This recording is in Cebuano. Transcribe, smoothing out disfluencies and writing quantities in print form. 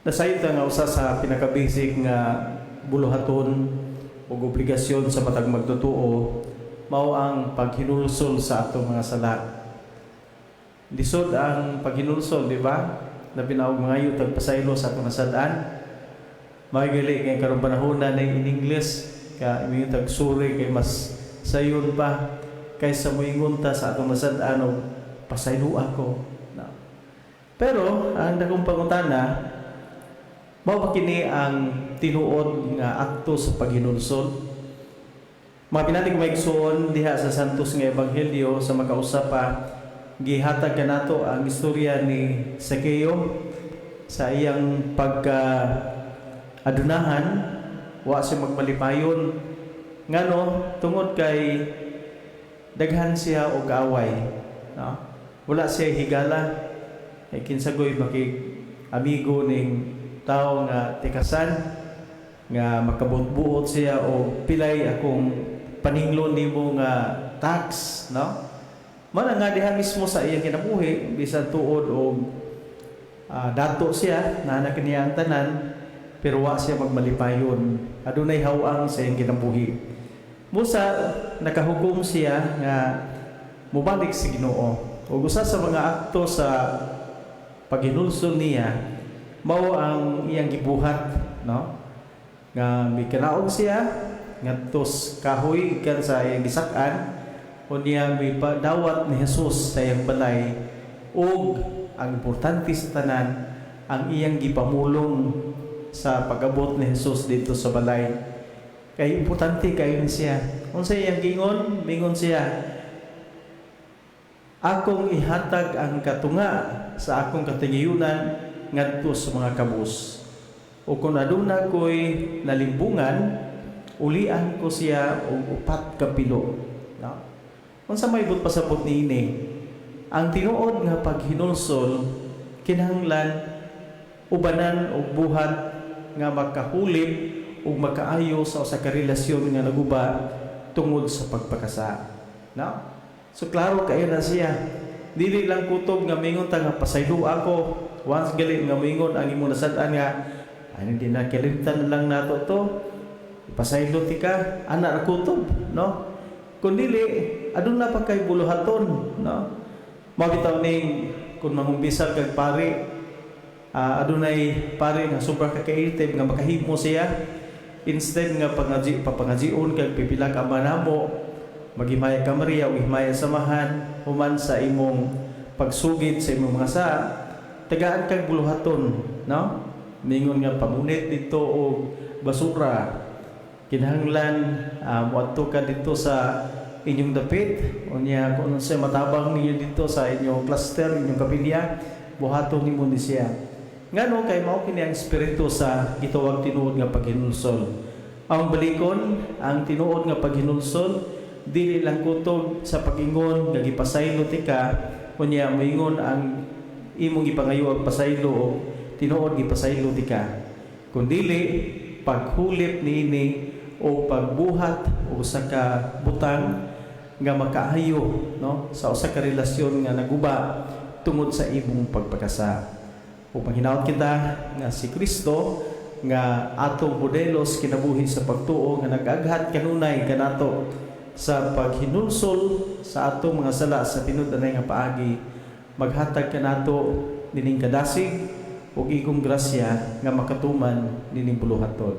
Nasayod nga usa sa pinaka-basic nga buluhaton ug obligasyon sa matag magtotoo mao ang paghinulsol sa atong mga sala. Lisod ang paghinulsol, di ba? Labi na og mangayo tag pasaylo sa atong nasad-an. Magali kay karong panahon na in English ka ingon tag sorry kay mas sayon pa kaysa moingon ta sa atong nasad-an og pasaylo ako. No. Pero ang dakong pangutana, mao ba kini ang tinuod nga akto sa paghinulsol? Mga pinati ko maigsoon, diha sa Santos nga Ebanghelyo sa makausa pa, gihatag kanato ang istorya ni Zacchaeo sa iyang pagka adunahan, wa siya magmalipayon. Ngano? Tungod kay daghan siya og away, no? Wala siya higala kay kinsa goy makig amigo ning tao nga tikasan nga makabot-buot siya o pilay akong paninglon nimo nga tax, no? Mana nga diha mismo sa iyang kinabuhi, bisan tuod og dato siya, naa kaniya ang tanan, pero wa siya magmalipayon. Adunay hawang sa iyang kinabuhi. Busa nakahukom siya nga mobalik sa Ginoo. Ug usa sa mga akto sa paghinulsol niya mao ang iyang gibuhat, no, nga mikanaog siya ngadto kahoy gikan sa iyang gisak-an, unya mipadawat ni Jesus sa iyang balay, ug ang importante sa tanan, ang iyang gipamulong sa pag-abot ni Jesus dito sa balay kay importante kayo ni siya. Unsa iyang gingon? Mingon siya, "Akong ihatag ang katunga sa akong katingayunan ngadto sa mga kabus. O kung aduna ko'y nalimbungan, ulian ko siya og upat ka pilo." No? Unsa may buot pasabot niini? Ang tinuod nga paghinulsol kinahanglan ubanan og buhat nga makahulip ug makaayo sa usa ka relasyon nga naguba tungod sa pagpakasa. No? So klaro kayo na siya. Dili lang kutob nga mingon ta nga pasaylo ako. Once gali nga mingon ang imong nasad-an nga ay hindi na, kalimtan na lang nato to. Pasaylo ti ka, ana ra kutob, no? Kung dili, aduna pa kay buluhaton, no? Mao bitaw ning kung mangumpisal kag pari, adunay pari nga sobra ka ka-creative nga makahimo siya. Instead nga pangaji papangajion kag pipila ka namo, maghimaya ka Maria ug himaya samahan human sa imong pagsugid sa imong mga saa, tagaan kag buluhaton, no? Ningon nga pamunit dito og basura, kinahanglan moadto ka dito sa inyong dapit, unya kung unsa matabang ninyo dito sa inyong cluster, inyong kapilya, buhaton nimo ni siya. Ngano? Kay mao kini ang espiritu sa gitawag tinuod nga paghinulsol. Ang balikon, ang tinuod nga paghinulsol dili lang kutob sa pag-ingon nga gipasaylo ti ka, unya moingon ang imong gipangayo og pasaylo o tinuod gipasaylo ti ka, kundili paghulip niini o pagbuhat o usa ka butang nga makaayo, no, sa usa ka relasyon nga naguba tungod sa imong pagpakasa. Ug panghinaot kita nga si Kristo nga atong modelo sa kinabuhi sa pagtuo nga nag-aghat kanunay kanato sa paghinulsol sa atong mga sala sa tinud-anay nga paagi, maghatag kanato nining kadasig ug igong grasya nga makatuman nining buluhaton.